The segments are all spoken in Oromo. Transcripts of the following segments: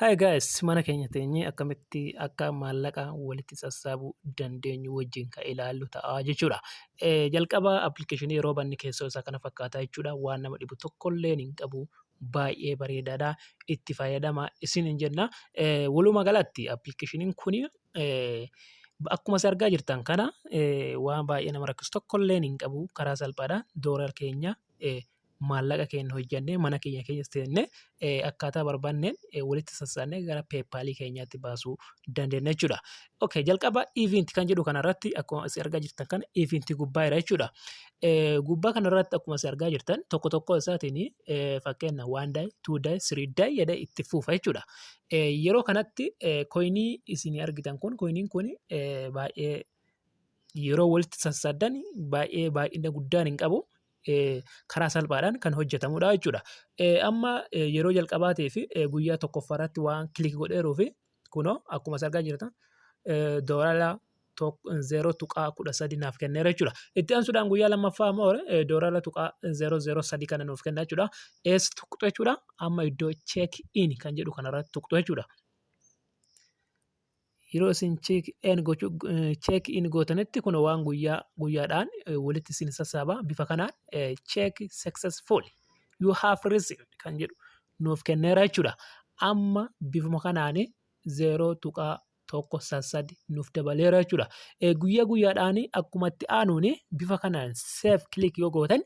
Hi guys, mana keenya teenyee akkamitti akka maallaqa walitti sassaabuu dandeenyu wajjin kan ilaallu ta'a jechuudha. Jalqaba appilikeeshinii yeroo banni keessoo isaa kana fakkaata jechuudha. Waan nama dhibu tokkollee hin qabu. Baay'ee bareedaadha. Itti fayyadama isin hin jenna. Walumaa galatti appilikeeshiniin kun akkuma isin argaa jirtan kana waan baay'ee nama rakkisu tokkollee hin qabu. Karaa salphaadhaan doolaar keenya maallaqa keenya hojjannee mana keenya keessa teennee akkaataa barbaanneen walitti sassaabnee gara PayPal keenyaatti baasuu dandeenya jechuudha. Okay, jalqaba event kan jedhu kanarratti akkuma isin argaa jirtan kana event gubbaa jira jechuudha. Gubbaa kanarratti akkuma isin argaa jirtan tokko tokko isaatiin fakkeenya 1 day, 2 day, 3 day jedhee itti fufa jechuudha. Yeroo kanatti koyinii isin argitan kun koyiniin kun baay'ee yeroo walitti sassaabdan baay'ee baay'ina guddaan hin qabu. Karaa salphaadhaan kan hojjetamudha jechuudha. Amma yeroo jalqabaatii fi guyyaa tokkoffaa irratti waan kilik godheeruu fi kunoo akkuma isin argaa jirtan doolaara 0.13 naaf kenneera jechuudha. Itti aansuudhaan guyyaa lammaffaa immoo doolaara 0.003 kana nuuf kenna jechuudha. Eessa tuqxu jechuudha? Amma iddoo check in kan jedhu kanarratti tuqxu jechuudha. Yeroo isin check in gochuu check in gootanitti kun waan guyyaa guyyaadhaan walitti isin sassaaba bifa kanaan check successful you have received kan jedhu nuuf kenneera jechuudha. Amma bifuma kanaan 0.13 nuuf dabaleera jechuudha. Guyyaa guyyaadhaan akkuma itti aanuun bifa kanaan save click yoo gootan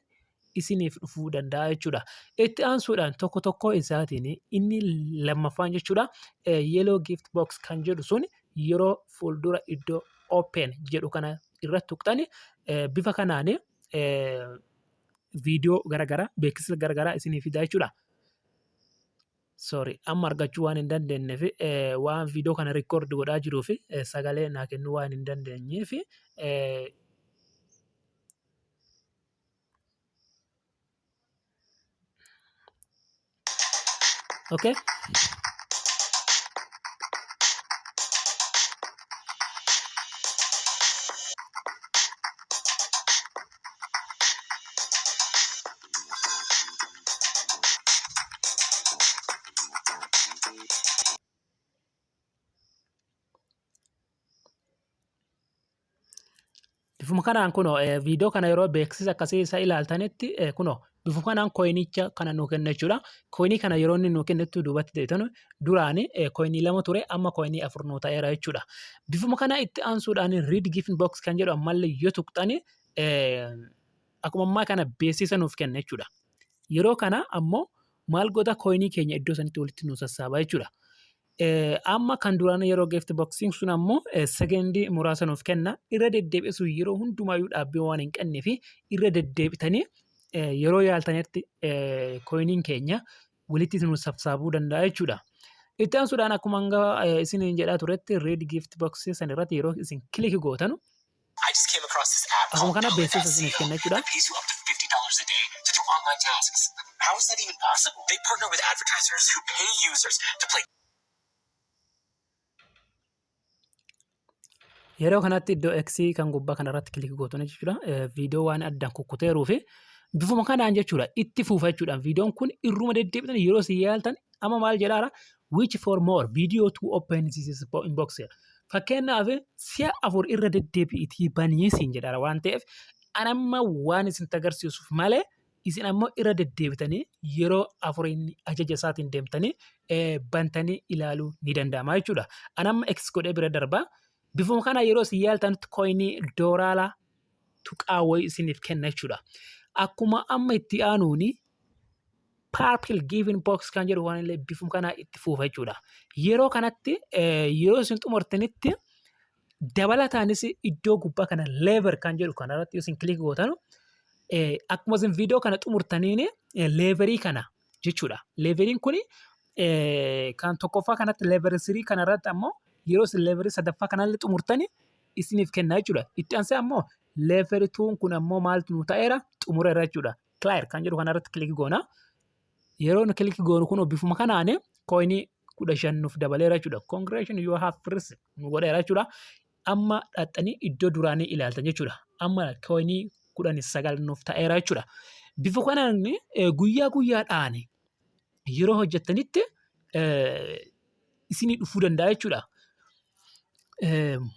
isiniif dhufuu danda'a jechuudha. Itti aansuudhaan tokko tokkoo isaatiin inni lammaffaan jechuudha yellow gift box kan jedhu sun yeroo fuuldura iddoo open jedhu kana irratti tuqxani bifa kanaan viidiyoo garagaraa beeksisa garagaraa isinii fida jechuudha. Sorry, amma argachuu waan hin dandeenyeef waan viidiyoo kana record godhaa jiruuf sagalee naa kennuu waan hin dandeenyeef. Okay. Bifuma kanaan kunoo viidiyoo kana yeroo beeksisa akkasii isa ilaaltanitti kunoo bifuma kanaan koyinicha kana nuu kenna jechuudha. Koyinii kana yeroo inni nuu kennetti duubatti deebitan duraan koyinii 2 ture amma koyinii 4 nuu ta'eera jechuudha. Bifuma kana itti aansuudhaan read gift box kan jedhu ammallee yoo tuqxani akkuma ammaa kana beeksisa nuuf kenna jechuudha. Yeroo kana ammoo maal goota koyinii keenya iddoo sanitti walitti nuu sassaaba jechuudha. Amma kan duraan yeroo gift boxing sun ammoo segendii muraasa nuuf kenna. Irra deddeebi'u yeroo hundumaayyuu dhaabbii waan hin qabnee fi irra deddeebitanii yeroo yaaltanitti koyiniin keenya walitti nu sassaabuu danda'a jechuudha. Itti aansuudhaan akkuma hanga isiniin jedhaa turetti red gift box san irratti yeroo isin kilik gootanu I just came across this app akkuma called kana Pellet beeksisa isiniif SEO kenna jechuudha. that pays you up to $50 a day to do online tasks. How is that even possible? They partner with advertisers who pay users to play Yeroo kanatti iddoo X kan gubbaa kanarratti kilik gootan jechuudha. Viidiyoo waan addaan kukkuteeruu fi bifuma kanaan jechuudha itti fuufa jechuudha. Viidiyoon kun irruma deddeebitan yeroo isin yaaltan amma maal jedhaara which for more video to open this inbox jedha. Fakkeenyaaf si'a 4 irra deddeebi'itii banii siin jedhaara waan ta'eef an amma waan isin agarsiisuuf malee isin ammoo irra deddeebitanii yeroo 4 inni ajaja isaatiin deemtanii bantanii ilaaluu ni danda'ama jechuudha. An amma X godhee bira darbaa. Bifuma kana yeroo isin yaaltanitti koyinii doolaara tuqaa wayii isiniif kenna jechuudha. Akkuma amma itti aanuuni purple giving box kan jedhu waan illee bifuma kanaa itti fuufa jechuudha. Yeroo kanatti yeroo isin xumurtanitti dabalataanis iddoo gubbaa kana lever kan jedhu kanarratti isin kilik gootanu akkuma isin viidiyoo kana xumurtaniin leverii kana jechuudha. Leveriin kun kan tokkoffaa kanatti lever 3 kanarratti ammoo yeroo isin leverii sadaffaa kanallee xumurtani isiniif kenna jechuudha. Itti aansee ammoo lever 2 kun ammoo maaltu nu ta'eera xumureera jechuudha. Clear kan jedhu kanarratti kilik goona. Yeroo nu kilik goonu kun bifuma kanaan koinii 15 nuuf dabaleera jechuudha. Congratulations you have received nu godheera jechuudha. Amma dhaxxanii iddoo duraanii ilaaltan jechuudha. Amma koinii 19 nuuf ta'eera jechuudha. Bifa kanaan guyyaa guyyaadhaan yeroo hojjettanitti isinii dhufuu danda'a jechuudha.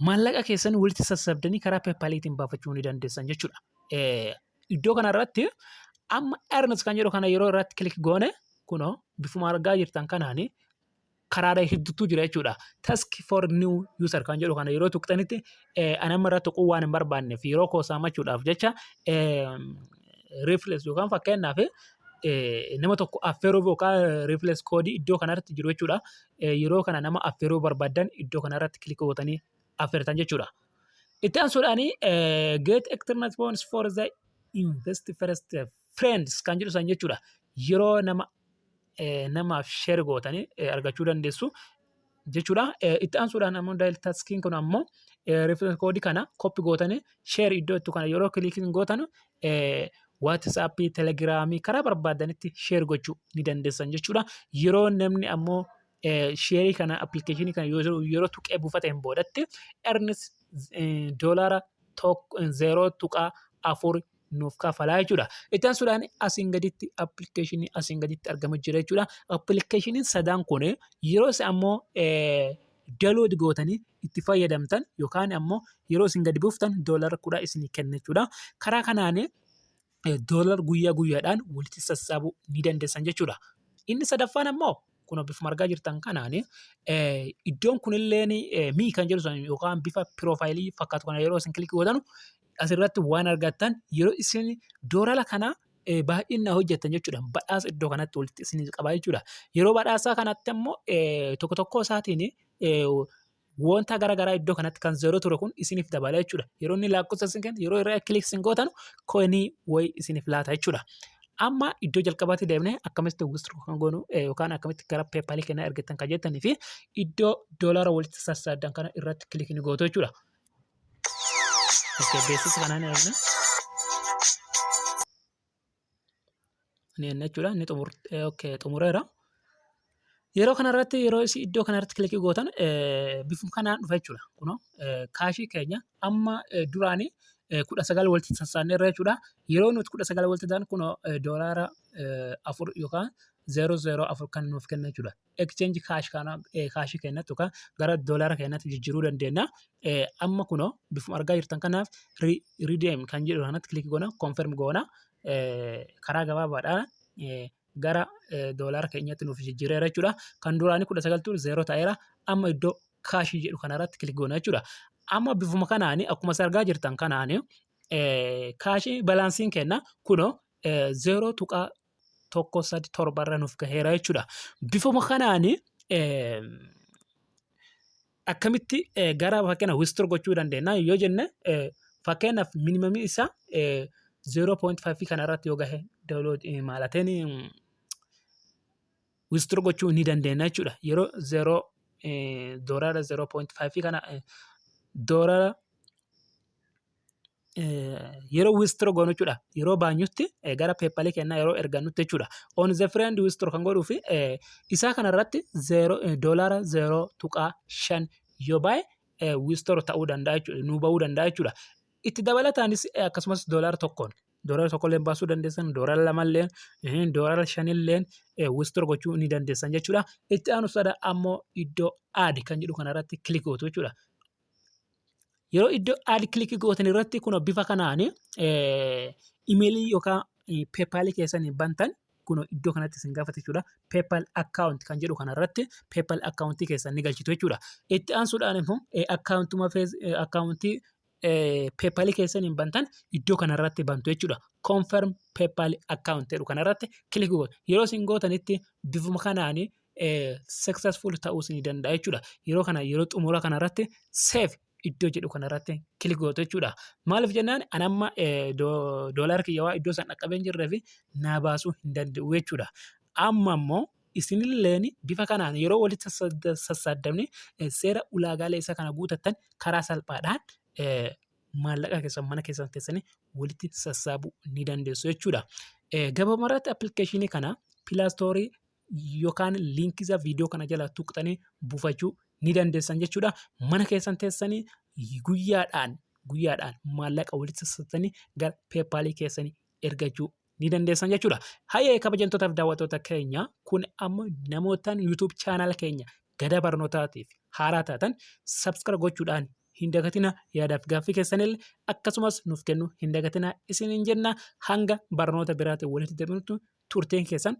Maallaqa keessan walitti sassaabdanii karaa PayPaliitiin baafachuu ni dandeessan jechuudha. Iddoo kanarratti amma earns kan jedhu kana yeroo irratti click goone kunoo bifuma argaa jirtan kanaani karaalee hedduutu jira jechuudha. Task for new user kan jedhu kana yeroo tuqxanitti ani amma irratti tuquu waan hin barbaanneef yeroo koo saamachuudhaaf jecha reference yookaan fakkeenyaaf nama tokko affeeruuf yookaan reference koodii iddoo kanarratti jiru jechuudha. Yeroo kana nama affeeruu barbaaddan iddoo kanarratti click gootanii affeertan jechuudha. Itti aansuudhaan get external bonus for the invest first friends kan jedhu san jechuudha. Yeroo nama namaaf share gootanii argachuu dandeessu jechuudha. Itti aansuudhaan ammoo daily taskiin kun ammoo reference koodii kana copy gootanii share iddoo itti kana yeroo clickiin gootan WhatsAppii, Telegramii karaa barbaadanitti share gochuu ni dandeessan jechuudha. Yeroo namni ammoo shareii kana applicationii kana yeroo tuqee buufateen boodatti earns doolaara 0.4 nuuf kafalaa jechuudha. Itti aansuudhaan asiin gaditti applicationii asiin gaditti argamu jira jechuudha. Applicationiin sadaan kun yeroo isin ammoo download gootanii itti fayyadamtan yookaan ammoo yeroo isin gadi buuftan doolaara 10 isinii kenna jechuudha. Karaa kanaan doolaara guyyaa guyyaadhaan walitti sassaabuu ni dandeessan jechuudha. Inni sadaffaan ammoo kun bifuma argaa jirtan kanaan iddoon kunillee me kan jedhu yookaan bifa profileii fakkaatu kana yeroo isin click gootan asirratti waan argattan yeroo isin doolaara kana baay'inaan hojjettan jechuudha. Badhaasa iddoo kanatti walitti isin qaba jechuudha. Yeroo badhaasaa kanatti ammoo tokko tokko isaatiin wanta garaagaraa iddoo kanatti kan zeeroo ture kun isiniif dabala jechuudha. Yeroo inni lakkoofsa isin kennu yeroo irraa click isin gootan coinii wayii isiniif laata jechuudha. Amma iddoo jalqabaatti deemnee akkamitti withdraw kan goonu yookaan akkamitti gara PayPalii kennaa ergattan kan jettanii fi iddoo doolaara walitti sassaabdan kana irratti click ni gootu jechuudha. Beeksisa kanaan eegna. Ni enna jechuudha. Inni xumureera. Yeroo kanarratti yeroo isin iddoo kanarratti clickii gootan bifuma kanaan dhufa jechuudha. Kunoo cashii keenya amma duraanii 19 walitti sassaabneerra jechuudha. Yeroo nuti 19 walitti ta'an kunoo doolaara 4 yookaan 004 kan nuuf kenna jechuudha. Exchange cash kana cashii keenyatti yookaan gara doolaara keenyatti jijjiiruu dandeenya. Amma kunoo bifuma argaa jirtan kanaaf redeem kan jedhu kanatti clickii goona, confirm goona, karaa gabaabaadhaan gara doolaara keenyatti nuuf jijjiireera jechuudha. Kan duraanii 19 ture zeeroo ta'eera. Amma iddoo cashii jedhu kanarratti click goona jechuudha. Amma bifuma kanaan akkuma isin argaa jirtan kanaan cashii balanceiin keenya kunoo 0.137 irra nuuf gaheera jechuudha. Bifuma kanaan akkamitti gara fakkeenya withdraw gochuu dandeenya yoo jenne, fakkeenyaaf minimumii isaa 0.5 kanarratti yoo gahe maalateen withdraw gochuu ni dandeenya jechuudha. Yeroo zeeroo doolaara 0.5 kana doolaara yeroo withdraw goonu jechuudha. Yeroo baanyutti gara PayPalii kennaa yeroo ergannutti jechuudha. On the friend withdraw kan godhuu fi isaa kanarratti doolaara 0.5 yoo baay'e withdraw ta'uu danda'a jechuudha. Nuu bahuu danda'a jechuudha. Itti dabalataanis akkasumas doolaara tokkoon doolaara tokkollee baasuu dandeessan, doolaara lamallee, doolaara shanillee withdraw gochuu ni dandeessan jechuudha. Itti aanu sada ammoo iddoo add kan jedhu kanarratti click gootu jechuudha. Yeroo iddoo add click gootan irratti kun bifa kanaan emailii yookaan PayPalii keessan bantan kun iddoo kanatti isin gaafata jechuudha. PayPal account kan jedhu kanarratti PayPal accountii keessan ni galchitu jechuudha. Itti aansuudhaan immoo accountuma accountii PayPalii keessan bantan iddoo kanarratti bantu jechuudha. Confirm PayPal account jedhu kanarratti click gootu. Yeroo isin gootanitti bifuma kanaan successful ta'uu ni danda'a jechuudha. Yeroo kana yeroo xumura kanarratti save iddoo jedhu kanarratti click gootu jechuudha. Maaliif jennaan ani amma doolaara kiyya waa iddoo san dhaqqabee hin jirree fi naa baasuu hin danda'u jechuudha. Amma immoo isinilleen bifa kanaan yeroo walitti sassaabdamne seera ulaagaalee isa kana guutattan karaa salphaadhaan maallaqa keessan mana keessan teessanii walitti sassaabuu ni dandeessu jechuudha. Gabaabumatti applicationii kana Play Storeii yookaan linkii isaa viidiyoo kana jala tuqxanii buufachuu ni dandeessan jechuudha. Mana keessan teessanii guyyaadhaan guyyaadhaan maallaqa walitti sassaabtanii gara PayPalii keessanii ergachuu ni dandeessan jechuudha. Hayyee, kabajamtootaaf daawwattoota keenya, kun amma namootaan YouTube channel keenya Gadaa Barnootaatiif haaraa taatan subscribe gochuudhaan hin dagatina. Yaadaaf gaaffii keessanillee akkasumas nuuf kennu hin dagatina isiniin jenna. Hanga barnoota biraatiin walitti deebinutti turteen keessan